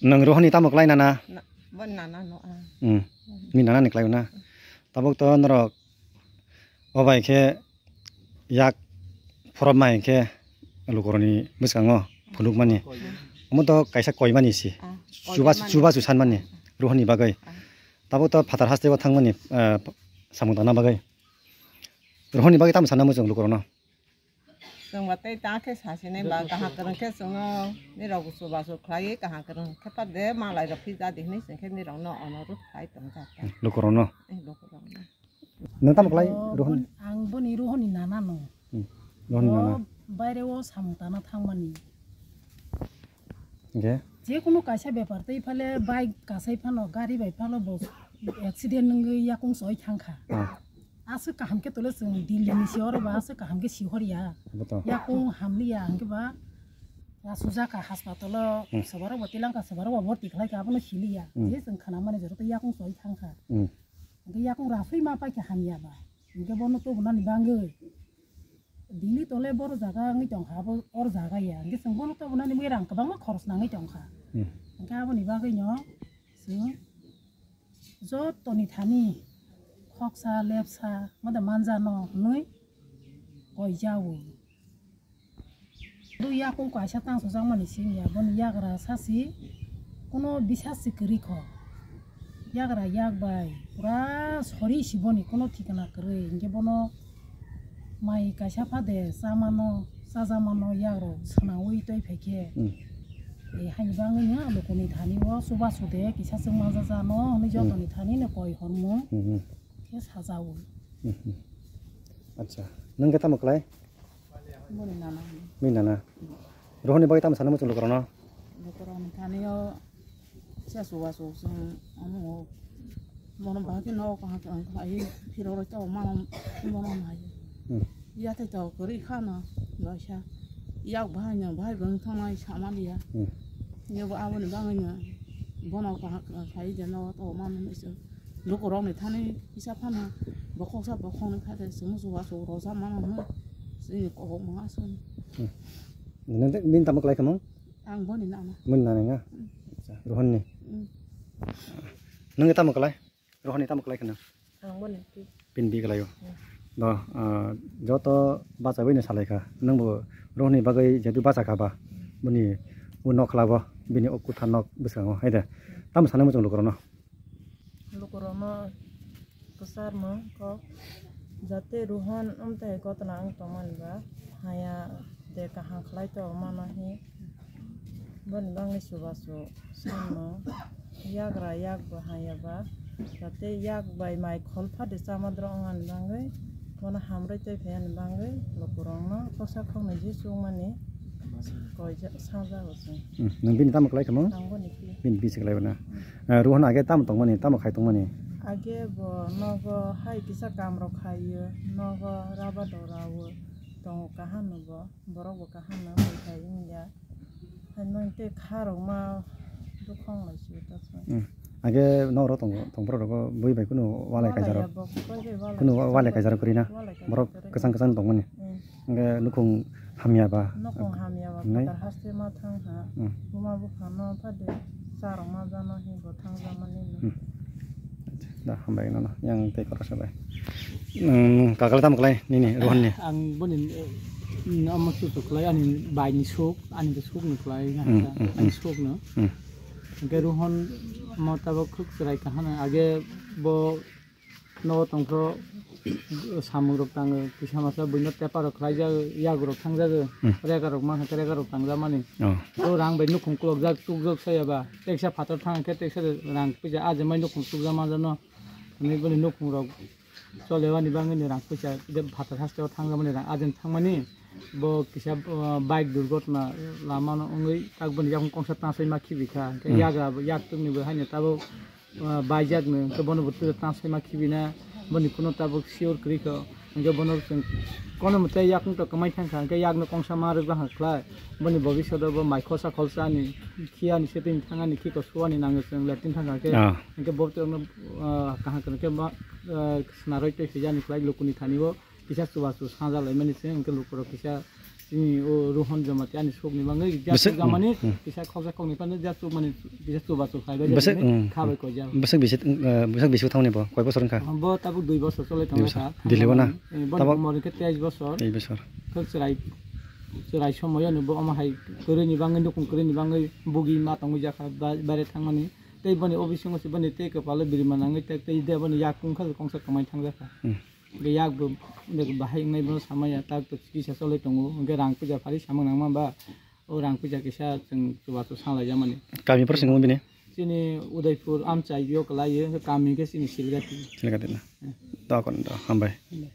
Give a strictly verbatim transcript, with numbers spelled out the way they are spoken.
Nwng Rohoni tamo klai nana? Na, bo nana no, ah. Hmm. Ni nana ni klai na. Tabuk to norok obai khe yak phorop mai khe lukurokni bwskango phunukmani. Omo to kaisa koimani si. Ah, chuba, koimani. Chuba chu sanmani. Ah. Rohoni bagwi. Ah. Tabuk to phatar hasteo thangmani, ah, samung tangna bagwi. Rohoni bagwi tamo sana muchung lukurokno. Chwng ba tei ta khe sasinai ba kaham kwrwng khe chwngno nirok chubachu khlaiwi kaham kwrwng khe pha de malai rok phi jadi hinwi chwng khe nirokno onurudh khai tongjak ta. Lukurokno. Eh, lukurokno. Nwng tamo khlai, oh, Rohon? Bon-, ang boni Rohoni nana no. Hmm. Rohoni nana. Bo baire o samung tana thangmani. Hingke? Je kunu kaisa bepar tei phale bike kasai phano gari bai phano bo accident wngwi yakung soi thangkha. Ah. Aswk kaham khe tole chwng Delhi ni si oro ba aswk kaham khe sihor ya. Abo to. Yakung hamli ya hingke ba asujak ka hospital o hmm. Sobarok bo tilang ka sobarok bo borti khlai ka abono sili ya. Hmm. Je chwng khana mani jora to yakung soi thangkha. Hmm. Hingke yakung rasui ma pai khe hamya ba. Hingke bono tobonani bangwi. Delhi tole boro jaga wngwi tongkha, abo or jaga ya. Hingke chwng bono tobonani mui rang kwbangma khoros nangwi tongkha. Hmm. Hingke aboni bagwino chwng jotoni thani khoksa lepsa mada manjano hwnwi koijao. Bo yakung kaisa tangsujakmani simi ya, boni yagra sasi kuno bisas se kwrwi kho. Yagra yak bai pura sori si boni kuno thikana kwrwi, hingke bono mai kaisa phade chamano, chajakmano yagrok swnangwi twi phaikhe. Hmm. E, haini bagwino lukuni thani o chubachu de kisa chwng manjajano hwnwi hmm. Jotoni thanino koi hwnmung hmm, hmm. Khe sajao. Hmm, hmm. Acha, nwng khe tamo klai? Boni nana. Bini nana. Rohoni bagwi tamo sana muchung lukurokno? Lukurokni thanio se chubachu chwng omo bono bahai khe nogo kaham kaham khlai phiroroi tei mano bono nai. Hmm. Yathai to kwrwi khano baisa. Yak bahai no bahai bwrwng thangnai samaliya. Hmm. Yabo aboni bagwino bono kaham kaham khlai de nogo to mano hinwi chwng. Lukurokni thani kisa phano bokhoksa bokhoknwi kha de chwng chubachu rojak mano hwnwi chini kok ma aswk. Hmm. Nini tamo kwlai kha mung? Ang boni nana. Boni nana nga? Hmm. Acha, Rohonni. Hmm. Nwng tamo kwlai? Rohonni tamo kwlai kha nang? Ang boni pi. Pin bi kwlaio. Hmm. Do, ah, joto bachawi no salai kha. Nwng bo Rohonni bagwi jehetu bacha kha ba. Boni o nok khlabo, bini o kutha nok bwskango, hai de. Tamo sanai muchung lukurokno? Lukurokno kwcharmung kok, jate Rohon amtwi gotna wng tongmani ba, haya de kaham khlai tongmano hi, boni bagwi chubachu sanmung, yagra yak bo haya ba, jate yak bai mai khol phade chama drok wngnani bagwi, bono hamrwi twi phaiyani bagwi lukurokno khorsa khoknwi je chukmani koi ja-, sajago chwng. Hmm, nwng bini tamo kwlai kha mung? Ang boni pi. Bini bisi kwlai bana. Eh, Rohon age tamo tongmani, tamo khai tongmani? Age bo nogo hai kisa kam rok khaio, nogo raba dora o tongo kaham no bo, borok bo kaham no bai khai wngya. Hai nwng tei kha rok ma dukhong lai si ta so. Hmm. Age nok ro tong, tong borok rogo bui bai kunu walai kaijaro. Walai ya bo, koi bai walai kunu kaijaro. Walai kaijaro kwrwi na. Walai kaijaro borok kwrwi. Kwchang kwchang tongmani. Hmm. Hingke nukhung hamya ba? Nukhung hamya ba, hwnwi? Phatar haste ma thang ha. Hmm. Buma buphano phade charwk ma jano hinwi bo thang jamani no. Hmm. Acha, da hambai nono, yang tei khoroksa bai. Hmm, kakal tamo kwlai nini, Rohon ni? Ang boni, eh, omo chuchuk kwlai, ani bai ni suk, ani bo suk ni kwlai, hmm, hmm, ani hmm. Suk no. Hmm. Hingke Rohon mo tabok khuk chwrai kaham, age bo nogo tongphro samung rok tango, kisa masa buino tepa rok khlai jago, yago rok thang jago, hmm. Rega rok mankha, rega rok tang jamani. Oh. O rang bai nukhung kulok jak, tuk jak saya ba, teksa phatar thang khe teksa rang pija, a jemai nukhung tuk jak ma jano, hwnwi boni nukhung rok cholewani bagwi ni rang pisa, je phatar haste o thang jamani rang, a jen thangmani. Bo kisa, uh, bike durgotna lama no wngwi tak boni yakung kongsa tansoi ma khibi kha. Hingke hmm. Yagra bo, yak tungni bo haino tabuk, uh, baijak no, hingke bono bo twi tansoi ma khibi na, boni kuno tabuk sure kwrwi kha. Hingke bono chwng kono mwtai yakung to kwmai thang kha, hingke yak no kongsa ma rwk bwkha khlai. Boni bobiswt o bo mai khosa kholsa ani, khiyani setting thangani, khiko suwani nango chwng latrine thang kha khe. Ah. Hingke bo twi no, uh, kaham kwrwng khe ma, uh, swnarwi twi swijani khlai lukuni thani o. Kisa chubachu saja laimani se, hingke lukurok kisa, Chini o Rohon Jamatia ani sukni bagwi Bwswk, jasuk jamani, hmm, hmm. Kisa khoksa khokni phano jasuk mani, kisa chubachu khlaibai Bwswk, jasukni hmm, khabai hmm. Koijak. Bwswk bisi, eh, bwswk bisi thangni bo, koi bosor wngkha? Bo tabuk dui bosor cholai Dui tongo bosor. Kha. Delhi o na? Eh, bo Tabuk umor hwnkhe teis bosor. Teis bosor. Thok chwrai, chwrai somoyoni bo omo hai kwrwini bagwi, nukung kwrwini bagwi bugi ma tongwi jakha, ba-, baire thangmani. Tei boni o bisingo se boni tei kwpalo birima nangwi tei, tei de boni yakung kha kongsa kwmai thangjakha. Hmm. Hwnkhe yak bo, hwnkhe bahai wngnai bono samaya, tak to chikisa cholai tongo, hwnkhe rang puja phari samung nangma ba, o rang puja kisa chwng chubachu sanglai jamani. Kami phar singo bini? Chini Udaipur amchai yo kwlai yo, hwnkhe kami hwnkhe chini Silgati. Silgati na. Hmm. Dokon do, hambai. Hmm.